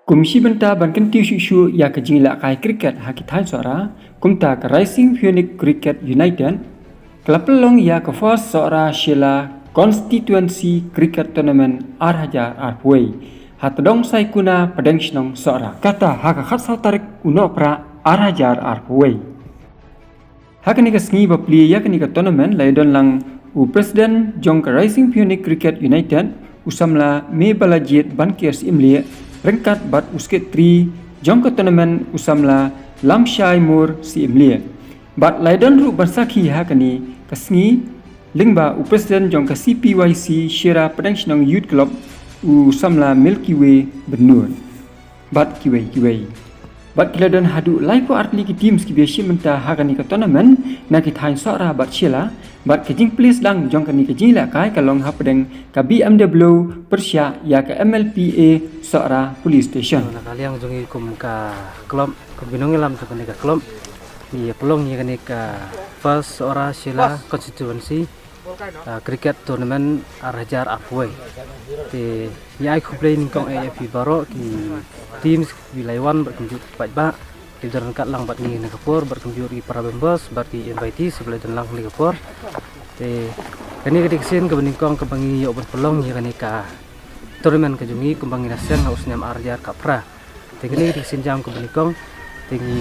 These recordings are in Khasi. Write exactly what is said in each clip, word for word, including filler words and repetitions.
Kum shi bynta ban kyntiew shuh shuh ïa ka jingïalehkai cricket ha ki thaiñ Sohra, kumta ka Rising Phoenix Cricket United ka la pynlong ïa ka First Sohra Shella Constituency Cricket Tournament ar hajar arphew wei ha Tdong Saikuna, Pdeng Shnong, Sohra. Kata ha ka khatsaw tarik u Nohprah ar hajar arphew wei. Ha kane ka sngi ba plie ïa kane ka tournament la ïadon lang u President jong ka Rising Phoenix Cricket United, u samla Mebalajied Banker Syiemlieh, ryngkat bad u Secretary jong ka tournament, u samla Lamshaimur Syiemlieh. Bad la ïadon ruh ban sakhi ha kane ka sngi lyngba u President jong ka C P Y C Shera Pdeng Shnong Youth Club, u samla Milky Way Bynnud, bad kiwei kiwei. Bad ki la don haduh laiphew ar tylli ki teams kiba ïashim bynta ha kane ka tournament na ki thaiñ Sohra bad Shella. Bad ka jingplie sdang jong kane ka jingïalehkai ka long hapdeng ka B M W pyrshah ïa ka M L P A Sohra Police Station. Na ka liang jong ngi kum ka club, kum ki nongïalam jong kane ka club, ngi ïa pynlong ïa kane ka First Sohra Shella Constituency ah, cricket tournament ar hajar arphew wei. Te ngi ai khublei nyngkong eh ïa phi baroh ki teams kiba la wan bad kumjuh ki paidbah kiba don ryngkat lang bad ngi na ka por, bad kumjuh ki para members bad ki invitees kiba la don lang na ka por. Te kane ka dei ka sien kaba nyngkong kaba ngi ïoh ban pynlong ïa kane ka tournament ka jong ngi kumba ngi la seng ha u snem ar hajar khatphra. Te kane ka dei ka sienjam kaba nyngkong. Te ngi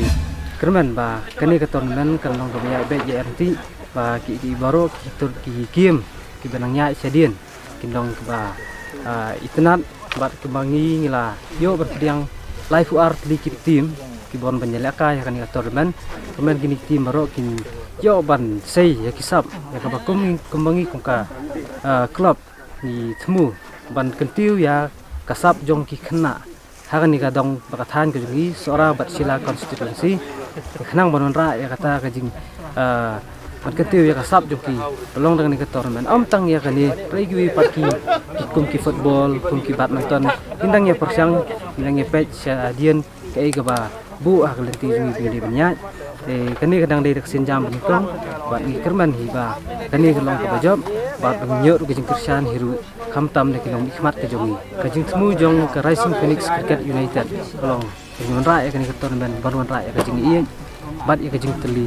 kyrmen ba kane ka tournament kan long kaba ïaid beit ïaid ryntih, ba ki, ki baroh ki tur ki game kiba nang ïaid shadien kin long kaba, ah, itynnad, bad kaba ngi, ngi la ïoh ban pdiang laiphew ar tylli ki team kiba wan ban ïalehkai ha kane ka tournament. Kyrmen kine ki team baroh kin ïoh ban sei ïa ki sap, ïa kaba kum, kumba ngi kum ka, ah, club ngi thmu ban kyntiew ïa ka sap jong ki khynnah ha kane ka dong bad ka thaiñ ka jong ngi Sohra bad Shella Constituency. Khnang ban wanrah ïa kata ka jing, ah, ban kyntiew ïa ka sap jong ki ba long da kane ka tournament. Ym tang ïa kane, hynrei kiwei pat ki, ki kum ki football, kum ki badminton, kin dang ïa pyrshang, kin dang ïa peit shadien kaei kaba buh ha ka lynti jong ngi ba ngi dei ban ïaid. Te kane ka dang dei da ka sienjam ba nyngkong, bad ngi kyrmen hi ba kane ka long kaba jop, bad ba ngin ïoh ruh ka jingkyrshan hi ruh khamtam na ki nongmihkhmat ka jong ngi. Ka jingthmu jong ka Rising Phoenix Cricket United ka long ban wanrah ïa kane ka tournament, ban wanrah ïa ka jingïeit bad ïa ka jingtylli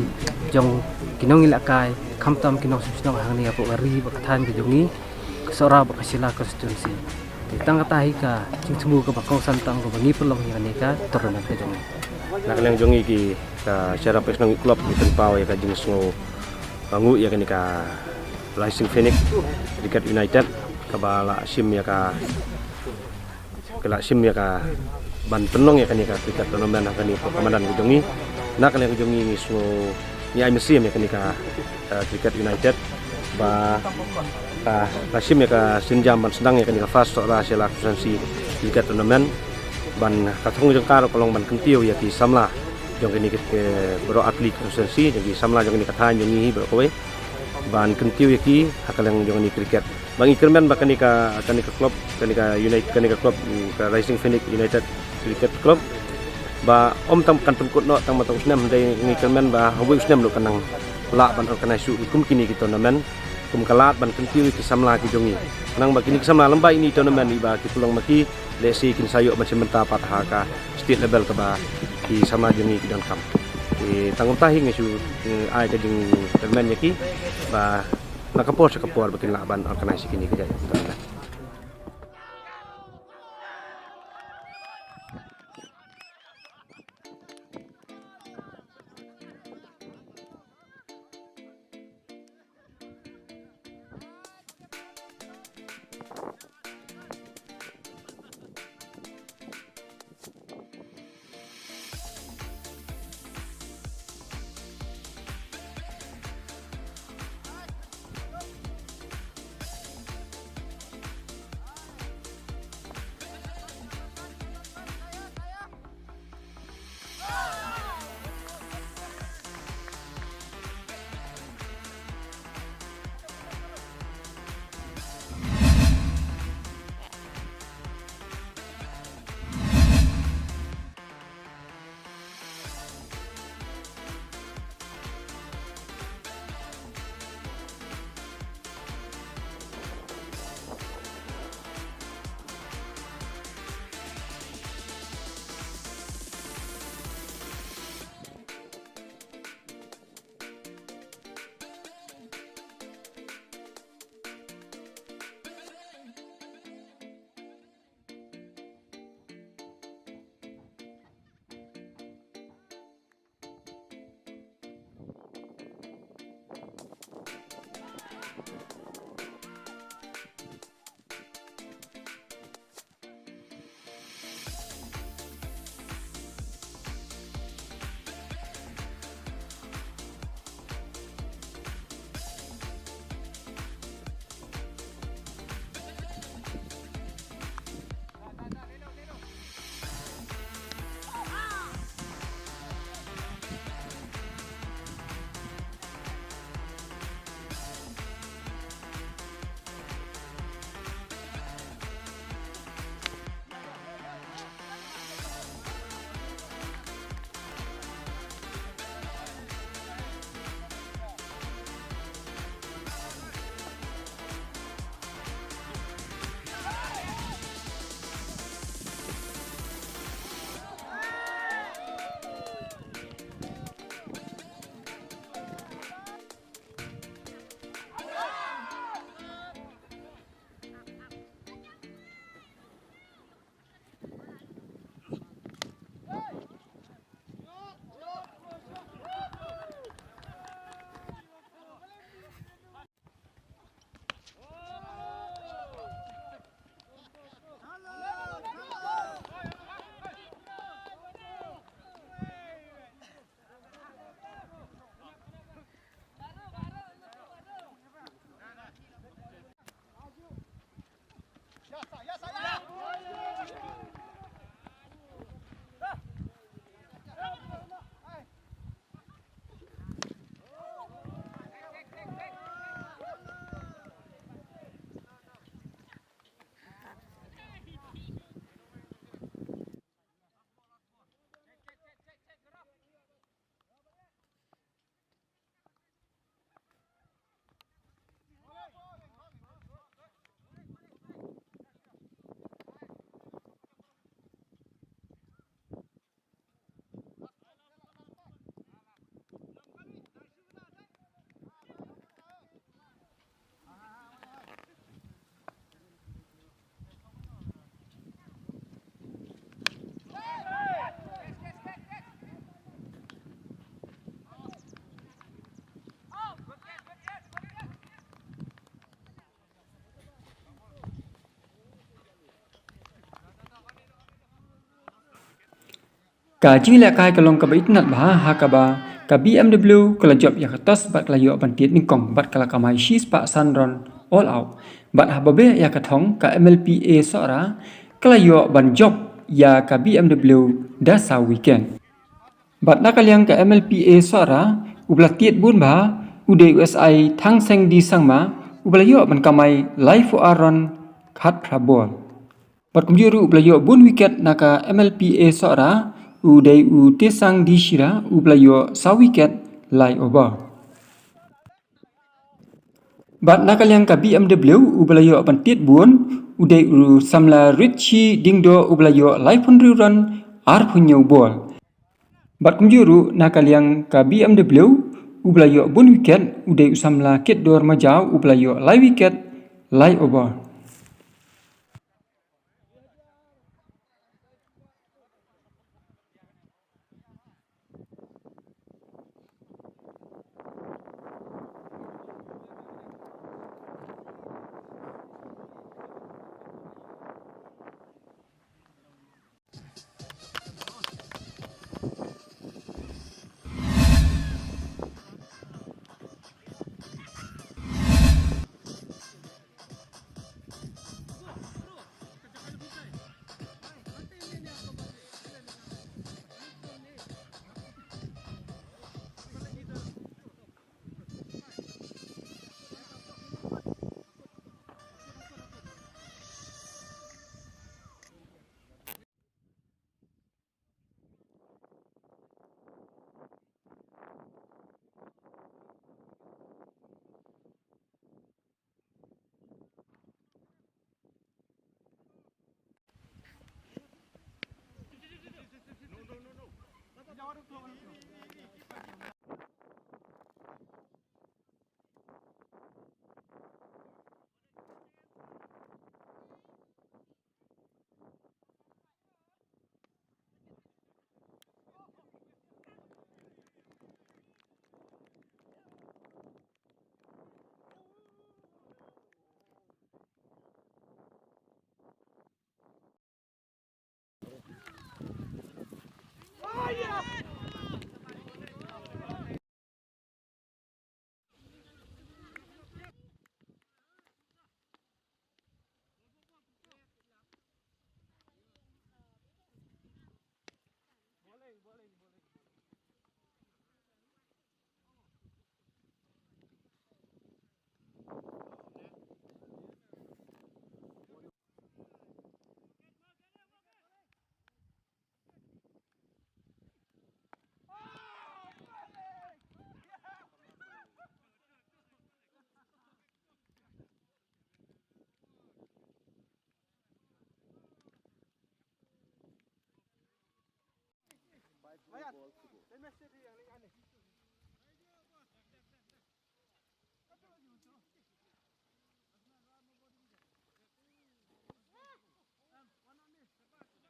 jong ki nongïalehkai, khamtam ki nongshong shnong hangne hapoh ka ri bad ka thaiñ ka jong ngi ka Sohra bad ka Shella Constituency. Te tang kata hi ka jingthmu kaba kongsan tam kaba ngi pynlong ïa kane ka tournament ka jong ngi. Na ka liang jong ngi ki, ka Shera Pdeng Shnong Youth Club, ngi pynpaw ïa ka jingsngew, ah, nguh ïa kane ka Rising Phoenix Cricket United kaba la shim ïa ka, ka la shim ïa ka ban pynlong ïa kane ka cricket tournament ha kane ka madan ka jong ngi. Na ka liang ka jong ngi ngi sngew, ngi ai mynsiem ïa kane ka, eh, Cricket United ba, ah, ka shim ïa ka sienjam ban sdang ïa kane ka First Sohra Shella Constituency Cricket Tournament. Ban ka thong jong ka ruh ka long ban kyntiew ïa ki samla jong kane ka, eh, baroh ar tylli ki constituency, jong ki samla jong kane ka thaiñ jong ngi hi baroh kawei, ban kyntiew ïa ki ha ka liang jong kane ka cricket. Ba ngi kyrmen ba kane ka, kane ka club, kane ka United, kane ka club, mm, ka Rising Phoenix United Cricket Club, ba ym tang kan pynkut noh tang mynta u snem, hynrei ngi kyrmen ba ha uwei u snem ruh kan nang lah ban organise shuh kum kine ki tournament, kum ka lad ban kyntiew ïa ki samla ki jong ngi. Khnang ba kine ki samla lem bad ine i tournament iba ki pynlong ma ki, lehse kin sa ïoh ban shim bynta pat ha ka state level kaba ki samla jong ngi ki donkam. Te tang kumta hi nga shu, eh, ai ka jingkyrmen ïa ki ba na ka por sha ka por ba kin lah ban organise ïa kine ki jait tournament. Ka jingïalehkai ka long kaba itynnad bha ha kaba ka B M W ka la jop ïa ka toss bad ka la ïoh ban tied nyngkong bad ka la kamai shispah san run all out. Bad haba beh ïa ka thong ka M L P A Sohra ka la ïoh ban jop ïa ka B M W da saw wicket. Bad na ka liang ka M L P A Sohra uba la tied bun bha u dei u S I Thangseng D Sangma uba la ïoh ban kamai laiphew ar run khatphra ball. Bad kumjuh ruh uba la ïoh bun wicket na ka M L P A Sohra u dei u Tesang D Shira uba la ïoh saw wicket lai over. Bad na ka liang ka B M W uba la ïoh ban tied bun u dei u samla Ritchie Dingdo uba la ïoh laiphew hynriew run arphew hynñiew ball. Bad kumjuh ruh na ka liang ka B M W uba la ïoh bun wicket u dei u samla Kitdor Majaw uba la ïoh lai wicket lai over.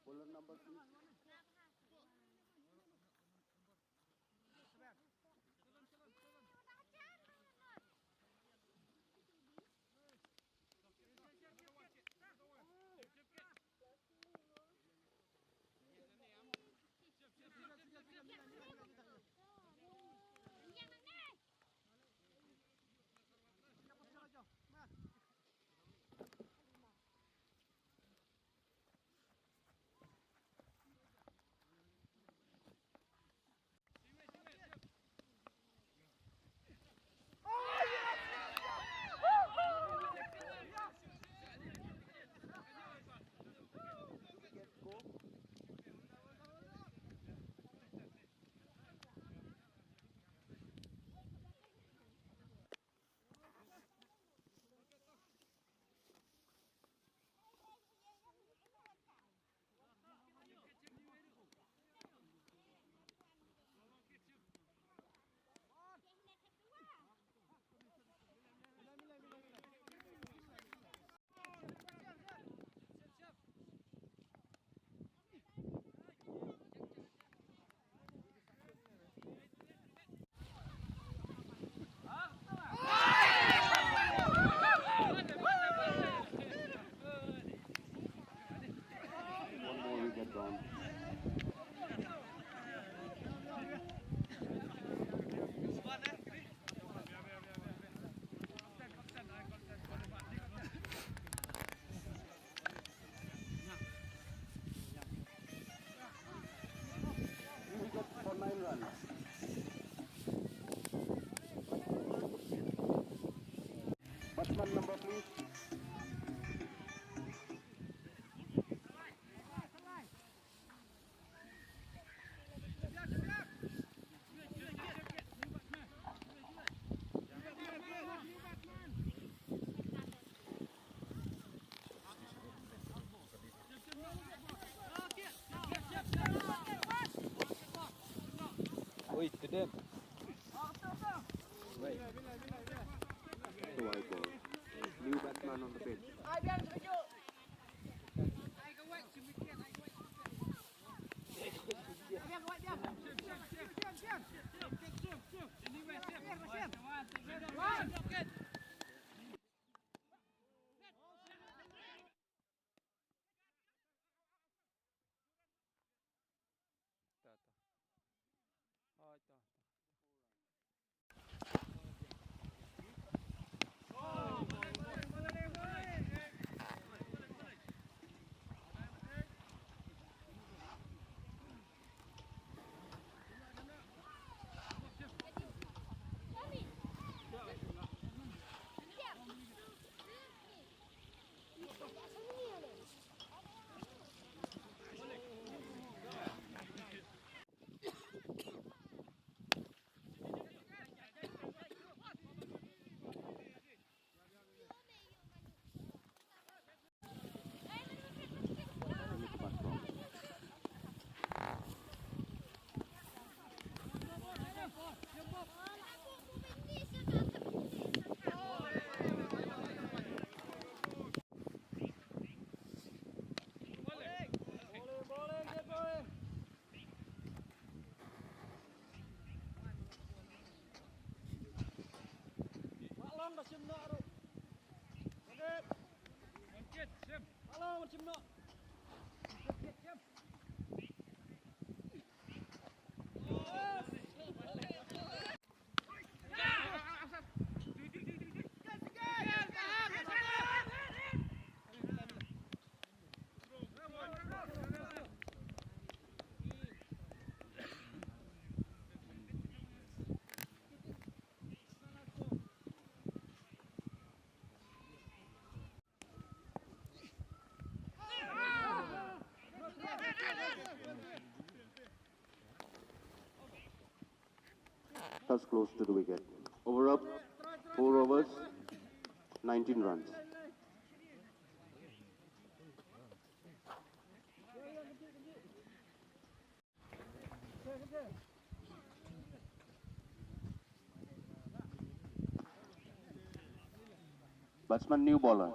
Bowler number two. One more wicket gone. Three wickets for nine runs. Batsman number, please. Oi, to them. Wait. Two out ball. New batsman on the pitch. Ta, ta. Oi, ta, ta. That's close to the wicket. Over up, four overs, nineteen runs. Batsman, new bowler.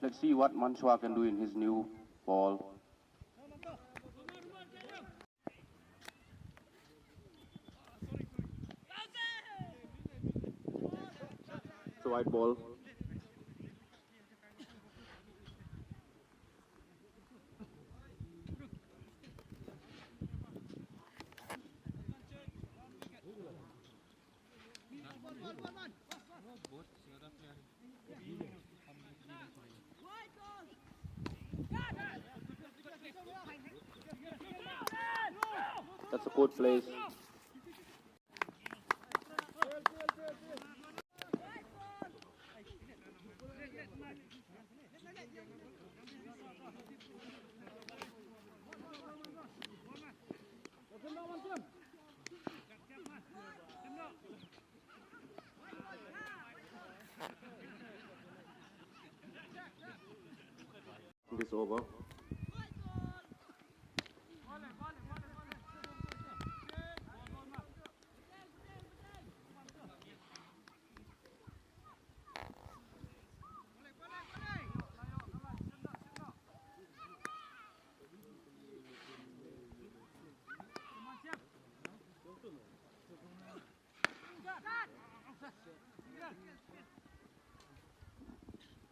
Let's see what Manchwa can do in his new ball. It's a white ball. That's a good place. This over.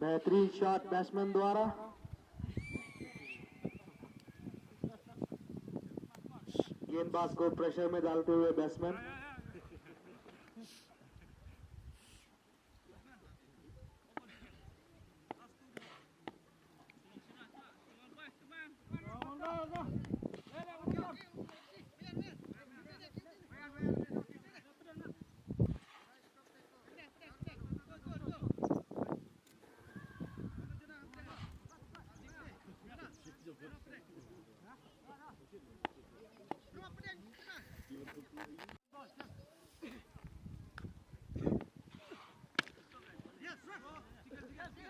बेहतरीन shot batsman द्वारा। गेंदबाज को प्रेशर में डालते हुए बैट्समैन।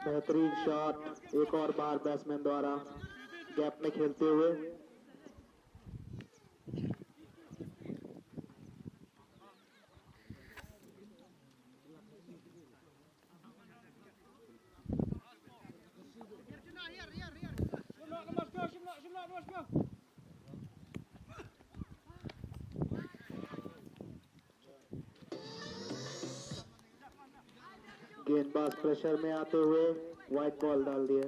बेहतरीन शॉट, एक और बार बैट्समैन द्वारा गैप में खेलते हुए। गेंदबाज प्रेशर में आते हुए वाइड बॉल डाल दिए।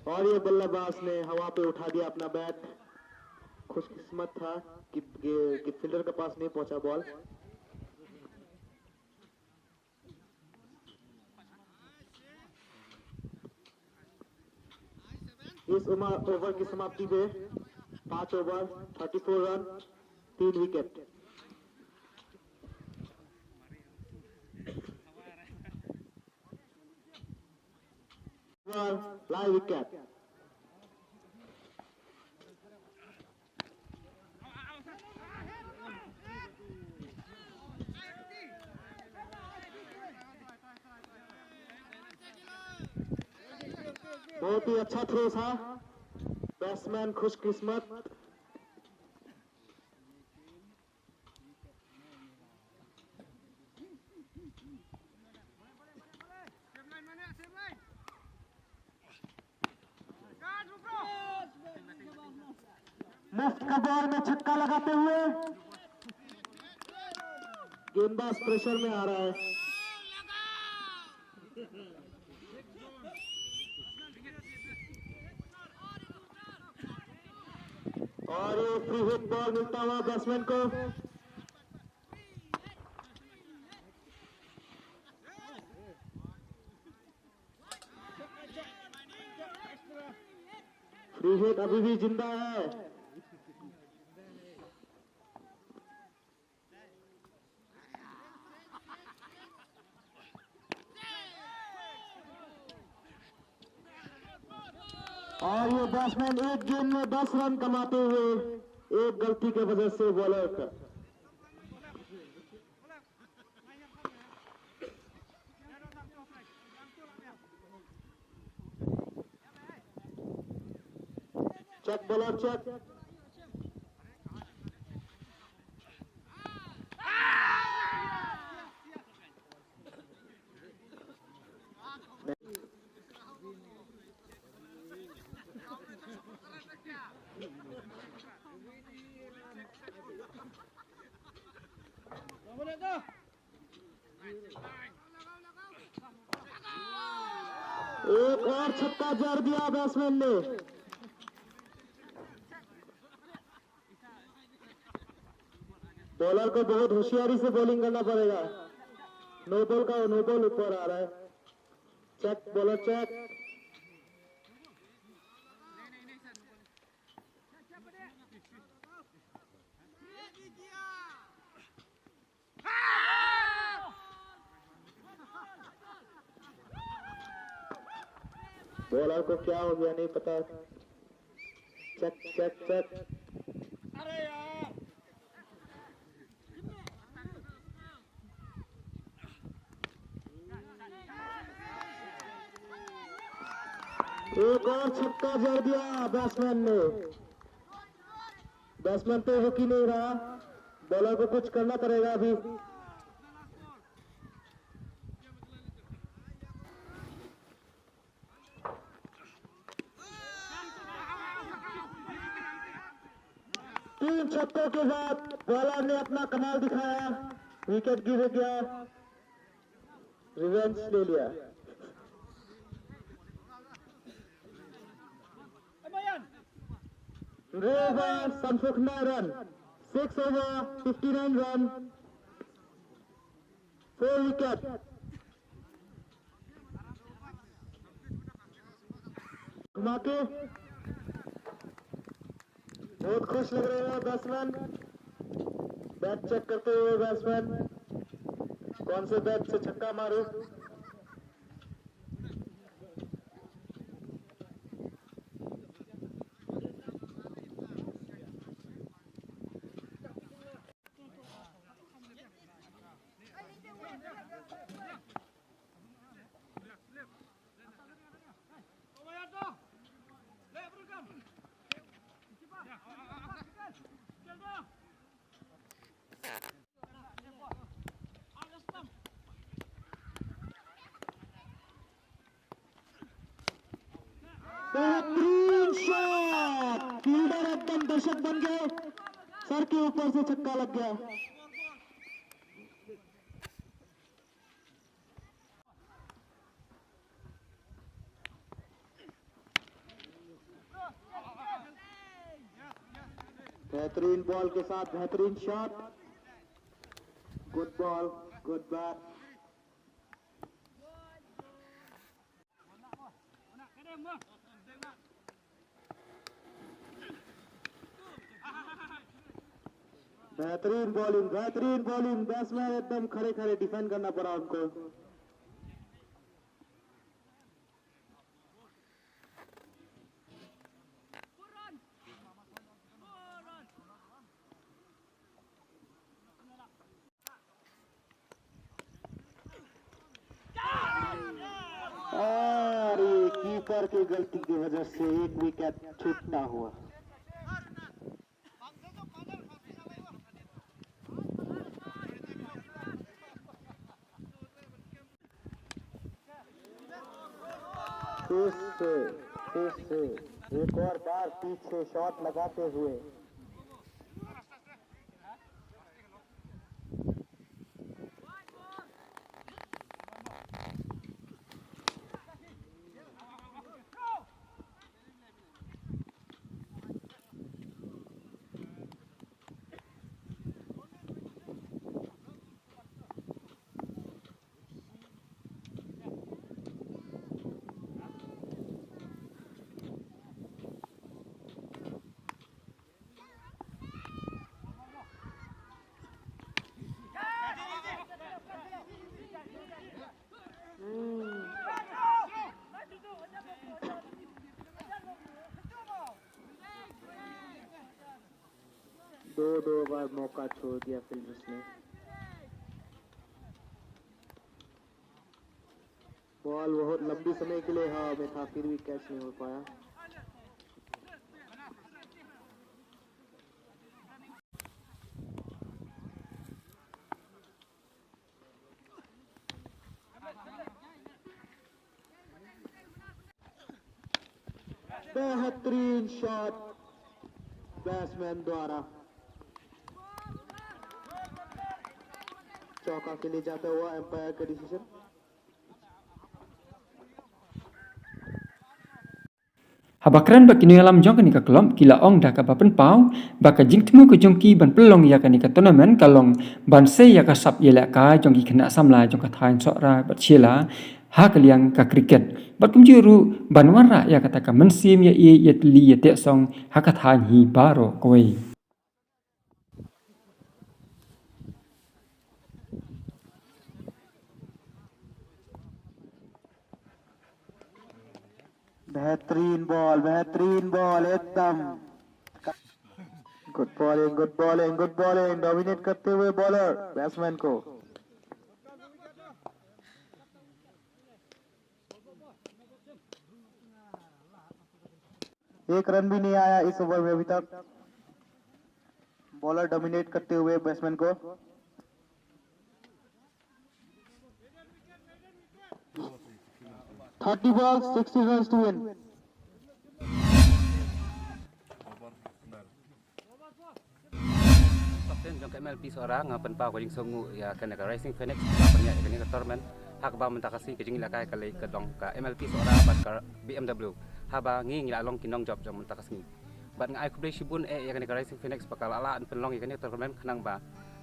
और ये बल्लेबाज ने हवा पे उठा दिया अपना बैट। खुशकिस्मत था कि, कि, कि फील्डर के पास नहीं पहुंचा बॉल। इस ओवर की समाप्ति पे पांच ओवर, थर्टी फोर रन, तीन विकेट। Live wicket. बहुत ही अच्छा थ्रो था, बैट्समैन खुशकिस्मत। मुफ्त का बॉल में छक्का लगाते हुए गेंदबाज प्रेशर में आ रहा है। और ये फ्री हिट बॉल मिलता हुआ बैट्समैन को। फ्री हिट अभी भी जिंदा है। और ये बैट्समैन एक गेंद में दस रन कमाते हुए एक गलती के वजह से बॉलर का चेक, बॉलर चेक। एक और छक्का जड़ दिया बैट्समैन ने। बॉलर को बहुत होशियारी से बॉलिंग करना पड़ेगा। नो बॉल का नो बॉल ऊपर आ रहा है। Check, bowler check. बॉलर को क्या हो गया, नहीं पता। Check, check, check. अरे यार। एक और छक्का जड़ दिया बैट्समैन ने। बैट्समैन तो रुक ही नहीं रहा, बॉलर को कुछ करना पड़ेगा अभी। तीन छक्कों के बाद बॉलर ने अपना कमाल दिखाया, विकेट गिर गया, रिवेंज ले लिया। Over, Sanfukna run, six over, fifty-nine run, four wicket. घुमा के बहुत खुश लग रहे हैं बैट्समैन। बैट चेक करते हुए बैट्समैन कौन से बैट से छक्का मारे। बेहतरीन शॉट, फील्डर एकदम दर्शक बन गए, सर के ऊपर से छक्का लग गया। बेहतरीन बॉल के साथ बेहतरीन shot. Good ball, good bat. बेहतरीन बॉलिंग, बेहतरीन बॉलिंग। बैट्समैन एकदम खड़े खड़े डिफेंड करना पड़ा उनको। और ये कीपर की गलती की वजह से एक विकेट छूटता हुआ। फिर से, फिर से एक और बार पीछे शॉट लगाते हुए। दो बार मौका छोड़ दिया फील्डर्स ने। बॉल बहुत लंबी समय के लिए हवा में था, फिर भी कैच नहीं हो पाया। बेहतरीन शॉट बैट्समैन द्वारा चौका के लिए जाता हुआ, एम्पायर का decision. Haba kren bad ki nongïalam jong kane ka club, ki la ong da kaba pynpaw ba ka jingthmu ka jong ki ban pynlong ïa kane ka tournament ka long ban sei ïa ka sap ïalehkai jong ki khynnah samla jong ka thaiñ Sohra bad Shella ha ka liang ka cricket, bad kumjuh ruh ban wanrah ïa kata ka mynsiem ïa ïeit ïa tli ïa teh song ha ka thaiñ hi baroh kawei. बेहतरीन बॉल, बेहतरीन बॉल एकदम। Good bowling, good bowling, good bowling. Dominate करते हुए bowler batsman को। एक रन भी नहीं आया इस ओवर में अभी तक। बॉलर डोमिनेट करते हुए बैट्समैन को। Thirty balls, sixty runs to win. Captain jong ka M L P Sohra nga pynpaw ka jingsngewnguh ïa kane ka Rising Phoenix ba pynïaid ïa kane ka tournament. Ha kaba mynta ka sngi ka jingïalehkai ka leit ka dong ka M L P Sohra bad ka B M W. Haba ngi ngi la long ki nongjop jong mynta ka sngi. Bad nga ai khublei shibun eh ïa kane ka Rising Phoenix ba ka la lah ban pynlong ïa kane ka tournament khnang ba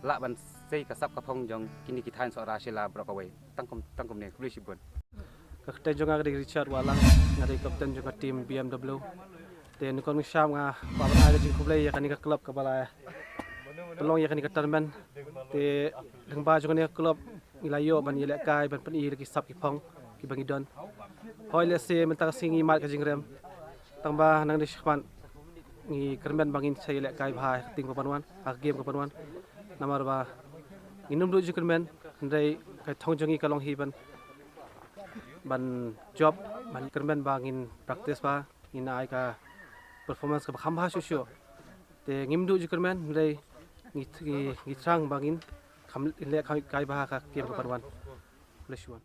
lah ban sei ka sap ka phong jong kine ki thaiñ Sohra Shella baroh kawei. Tang kum, tang kumne, khublei shibun. Ka kyrteng jong nga ka dei Richard Wahlang, nga dei captain jong ka team B M W. Te nyngkong nyngshap nga kwah ban ai ka jingkhublei ïa kane ka club kaba la pynlong ïa kane ka tournament. Te lyngba jong kane ka club ngi la ïoh ban ïalehkai ban pyni ïa ki sap ki phong kiba ngi don. Hooid lehse mynta ka sngi ngi mad ka jingrem, tang ba nangne shakhmat ngi kyrmen ba ngin sa ïalehkai bha ha ka tieng ba ban wan, ha ka game ka ban wan. Namar ba ngin ym duh jingkyrmen, hynrei ka thong jong ngi ka long hi ban, ban jop, ban kyrmen ba ngin practice bha, ngin ai ka performance kaba kham bha shuh shuh. Te ngim duh jingkyrmen, hynrei ngi, ngi, ngi thrang ba ngin kham lehkai bha ha ka game ka ban wan. Khublei shibun.